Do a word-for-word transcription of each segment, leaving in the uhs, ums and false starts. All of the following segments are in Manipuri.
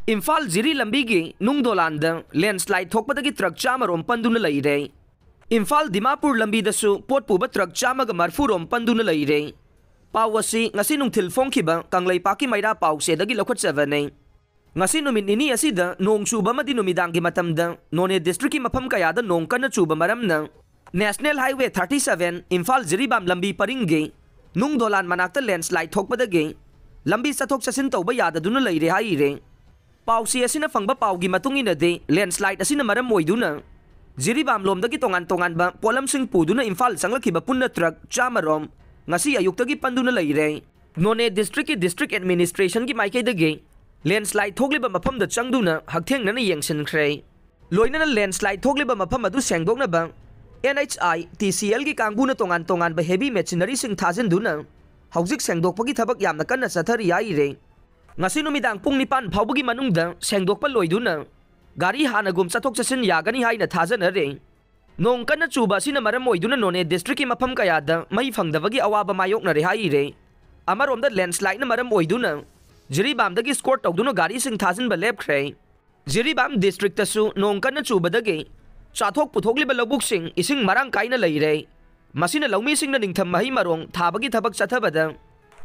ꯏꯝꯐꯥꯜ ꯖꯤꯔꯤ ꯂꯝꯕꯤꯒꯤ ꯅꯨꯡ ꯗꯣꯂꯥꯟꯗ ꯂꯦꯟꯁ꯭ꯂꯥꯏꯗ ꯊꯣꯛꯄꯗꯒꯤ ꯇ꯭ꯔꯛ ꯆꯥꯝꯃ ꯔꯣꯝ ꯄꯟꯗꯨꯅ ꯂꯩꯔꯦ꯫ ꯏꯝꯐꯥꯜ ꯗꯤꯃꯥꯄꯨꯔ ꯂꯝꯕꯤꯗꯁꯨ ꯄꯣꯠ ꯄꯨꯕ ꯇ꯭ꯔꯛ ꯆꯥꯝꯃꯒ ꯃꯔꯐꯨ ꯔꯣꯝ ꯄꯟꯗꯨꯅ ꯂꯩꯔꯦ꯫ ꯄꯥꯎ ꯑꯁꯤ ꯉꯁꯤ ꯅꯨꯡꯊꯤꯜ ꯐꯣꯡꯈꯤꯕ ꯀꯪꯂꯩꯄꯥꯛꯀꯤ ꯃꯩꯔꯥ ꯄꯥꯎꯆꯦꯗꯒꯤ ꯂꯧꯈꯠꯆꯕꯅꯤ꯫ ꯉꯁꯤ ꯅꯨꯃꯤꯠ ꯅꯤꯅꯤ ꯑꯁꯤꯗ ꯅꯣꯡ ꯆꯨꯕ ꯑꯃꯗꯤ ꯅꯨꯃꯤꯗꯥꯡꯒꯤ ꯃꯇꯝꯗ ꯅꯣꯅꯦ ꯗꯤꯁꯇ꯭ꯔꯤꯛꯀꯤ ꯃꯐꯝ ꯀꯌꯥꯗ ꯅꯣꯡ ꯀꯟꯅ ꯆꯨꯕ ꯃꯔꯝꯅ National Highway thirty seven Imphal Jiribam ꯂꯝꯕꯤ ꯄꯔꯤꯡꯒꯤ ꯅꯨꯡ ꯗꯣꯂꯥꯟ ꯃꯅꯥꯛꯇ ꯂꯦꯟꯁ꯭ꯂꯥꯏꯗ ꯊꯣꯛꯄꯗꯒꯤ ꯂꯝꯕꯤ ꯆꯠꯊꯣꯛ ꯆꯠꯁꯤꯟ ꯇꯧꯕ ꯌꯥꯗꯗꯨꯅ ꯂꯩꯔꯦ ꯍꯥꯏꯔꯦ꯫ ꯄꯥꯎꯆꯦ ꯑꯁꯤꯅ ꯐꯪꯕ ꯄꯥꯎꯒꯤ ꯃꯇꯨꯡ ꯏꯟꯅꯗꯤ, ꯂꯦꯟꯁ꯭ꯂꯥꯏꯗ ꯑꯁꯤꯅ ꯃꯔꯝ ꯑꯣꯏꯗꯨꯅ ꯖꯤꯔꯤꯕꯥꯝ ꯂꯣꯝꯗꯒꯤ ꯇꯣꯉꯥꯟ ꯇꯣꯉꯥꯟꯕ ꯄꯣꯠꯂꯝꯁꯤꯡ ꯄꯨꯗꯨꯅ ꯏꯝꯐꯥꯜ ꯆꯪꯂꯛꯈꯤꯕ ꯄꯨꯟꯅ ꯇ꯭ꯔꯛ ꯆꯥꯝꯃ ꯔꯣꯝ ꯉꯁꯤ ꯑꯌꯨꯛꯇꯒꯤ ꯄꯟꯗꯨꯅ ꯂꯩꯔꯦ꯫ ꯅꯣꯅꯦ ꯗꯤꯁꯇ꯭ꯔꯤꯛꯀꯤ ꯗꯤꯁꯇ꯭ꯔꯤꯛ ꯑꯦꯗꯃꯤꯅꯤꯁꯇ꯭ꯔꯦꯁꯟꯒꯤ ꯃꯥꯏꯀꯩꯗꯒꯤ ꯂꯦꯟꯁ꯭ꯂꯥꯏꯗ ꯊꯣꯛꯂꯤꯕ ꯃꯐꯝꯗ ꯆꯪꯗꯨꯅ ꯍꯛꯊꯦꯡꯅꯅ ꯌꯦꯡꯁꯤꯟꯈ꯭ꯔꯦ꯫ ꯂꯣꯏꯅꯅ ꯂꯦꯟꯁ꯭ꯂꯥꯏꯗ ꯊꯣꯛꯂꯤꯕ ꯃꯐꯝ ꯑꯗꯨ ꯁꯦꯡꯗꯣꯛꯅꯕ NHITCLꯒꯤ ꯀꯥꯡꯕꯨꯅ ꯇꯣꯉꯥꯟ ꯇꯣꯉꯥꯟꯕ ꯍꯦꯚꯤ ꯃꯦꯆꯤꯅꯔꯤꯁꯤꯡ ꯊꯥꯖꯤꯟꯗꯨꯅ ꯍꯧꯖꯤꯛ ꯁꯦꯡꯗꯣꯛꯄꯒꯤ ꯊꯕꯛ ꯌꯥꯝꯅ ꯀꯟꯅ ꯆꯠꯊꯔꯤ ꯍꯥꯏꯔꯦ꯫ ꯉꯁꯤ ꯅꯨꯃꯤꯗꯥꯡ ꯄꯨꯡ ꯅꯤꯄꯥꯟ ꯐꯥꯎꯕꯒꯤ ꯃꯅꯨꯡꯗ ꯁꯦꯡꯗꯣꯛꯄ ꯂꯣꯏꯗꯨꯅ ꯒꯥꯔꯤ ꯍꯥꯟꯅꯒꯨꯝ ꯆꯠꯊꯣꯛ ꯆꯠꯁꯤꯟ ꯌꯥꯒꯅꯤ ꯍꯥꯏꯅ ꯊꯥꯖꯅꯔꯦ꯫ ꯅꯣꯡ ꯀꯟꯅ ꯆꯨꯕ ꯑꯁꯤꯅ ꯃꯔꯝ ꯑꯣꯏꯗꯨꯅ ꯅꯣꯅꯦ ꯗꯤꯁꯇ꯭ꯔꯤꯛꯀꯤ ꯃꯐꯝ ꯀꯌꯥꯗ ꯃꯩ ꯐꯪꯗꯕꯒꯤ ꯑꯋꯥꯕ ꯃꯥꯌꯣꯛꯅꯔꯦ ꯍꯥꯏꯔꯦ꯫ ꯑꯃꯔꯣꯝꯗ ꯂꯦꯟꯁ꯭ꯂꯥꯏꯗꯅ ꯃꯔꯝ ꯑꯣꯏꯗꯨꯅ ꯖꯤꯔꯤꯕꯥꯝꯗꯒꯤ ꯁ꯭ꯀꯣꯔꯠ ꯇꯧꯗꯨꯅ ꯒꯥꯔꯤꯁꯤꯡ ꯊꯥꯖꯤꯟꯕ ꯂꯦꯞꯈ꯭ꯔꯦ꯫ ꯖꯤꯔꯤꯕꯥꯝ ꯗꯤꯁꯇ꯭ꯔꯤꯛꯇꯁꯨ ꯅꯣꯡ ꯀꯟꯅ ꯆꯨꯕꯗꯒꯤ ꯆꯥꯊꯣꯛ ꯄꯨꯊꯣꯛꯂꯤꯕ ꯂꯧꯕꯨꯛꯁꯤꯡ ꯏꯁꯤꯡ ꯃꯔꯥꯡ ꯀꯥꯏꯅ ꯂꯩꯔꯦ꯫ ꯃꯁꯤꯅ ꯂꯧꯃꯤꯁꯤꯡꯅ ꯅꯤꯡꯊꯝ ꯃꯍꯩ ꯃꯔꯣꯡ ꯊꯥꯕꯒꯤ ꯊꯕꯛ ꯆꯠꯊꯕꯗ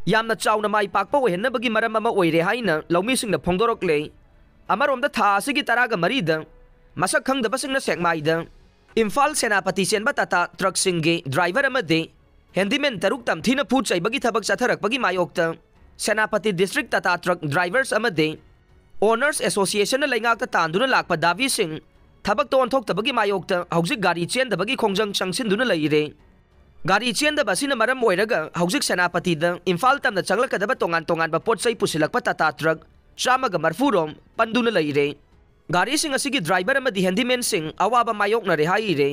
ꯌꯥꯝꯅ ꯆꯥꯎꯅ ꯃꯥꯏ ꯄꯥꯛꯄ ꯑꯣꯏꯍꯟꯅꯕꯒꯤ ꯃꯔꯝ ꯑꯃ ꯑꯣꯏꯔꯦ ꯍꯥꯏꯅ ꯂꯧꯃꯤꯁꯤꯡꯅ ꯐꯣꯡꯗꯣꯔꯛꯂꯦ꯫ ꯑꯃꯔꯣꯝꯗ ꯊꯥ ꯑꯁꯤꯒꯤ ꯇꯔꯥꯒ ꯃꯔꯤꯗ ꯃꯁꯛ ꯈꯪꯗꯕꯁꯤꯡꯅ ꯁꯦꯛꯃꯥꯏꯗ ꯏꯝꯐꯥꯜ ꯁꯦꯅꯥꯄꯇꯤ ꯆꯦꯟꯕ ꯇꯥꯇꯥ ꯇ꯭ꯔꯛꯁꯤꯡꯒꯤ ꯗ꯭ꯔꯥꯏꯚꯔ ꯑꯃꯗꯤ ꯍꯦꯟꯗꯤꯃꯦꯟ ꯇꯔꯨꯛ ꯇꯝꯊꯤꯅ ꯐꯨ ꯆꯩꯕꯒꯤ ꯊꯕꯛ ꯆꯠꯊꯔꯛꯄꯒꯤ ꯃꯥꯌꯣꯛꯇ Senapati district Tata truck drivers ꯑꯃꯗꯤ ꯑꯣꯅꯔꯁ ꯑꯦꯁꯣꯁꯤꯌꯦꯁꯟꯅ ꯂꯩꯉꯥꯛꯇ ꯇꯥꯟꯗꯨꯅ ꯂꯥꯛꯄ ꯗꯥꯕꯤꯁꯤꯡ ꯊꯕꯛꯇ ꯑꯣꯟꯊꯣꯛꯇꯕꯒꯤ ꯃꯥꯌꯣꯛꯇ ꯍꯧꯖꯤꯛ ꯒꯥꯔꯤ ꯆꯦꯟꯗꯕꯒꯤ ꯈꯣꯡꯖꯪ ꯆꯪꯁꯤꯟꯗꯨꯅ ꯂꯩꯔꯦ꯫ ꯒꯥꯔꯤ ꯆꯦꯟꯗꯕ ꯑꯁꯤꯅ ꯃꯔꯝ ꯑꯣꯏꯔꯒ ꯍꯧꯖꯤꯛ ꯁꯦꯅꯥꯄꯇꯤꯗ ꯏꯝꯐꯥꯜ ꯇꯝꯅ ꯆꯪꯂꯛꯀꯗꯕ ꯇꯣꯉꯥꯟ ꯇꯣꯉꯥꯟꯕ ꯄꯣꯠ ꯆꯩ ꯄꯨꯁꯤꯜꯂꯛꯄ ꯇꯥꯇꯥ ꯇ꯭ꯔꯛ ꯆꯥꯝꯃꯒ ꯃꯔꯐꯨ ꯔꯣꯝ ꯄꯟꯗꯨꯅ ꯂꯩꯔꯦ꯫ ꯒꯥꯔꯤꯁꯤꯡ ꯑꯁꯤꯒꯤ ꯗ꯭ꯔꯥꯏꯚꯔ ꯑꯃꯗꯤ ꯍꯦꯟꯗꯤꯃꯦꯟꯁꯤꯡ ꯑꯋꯥꯕ ꯃꯥꯌꯣꯛꯅꯔꯦ ꯍꯥꯏꯔꯦ꯫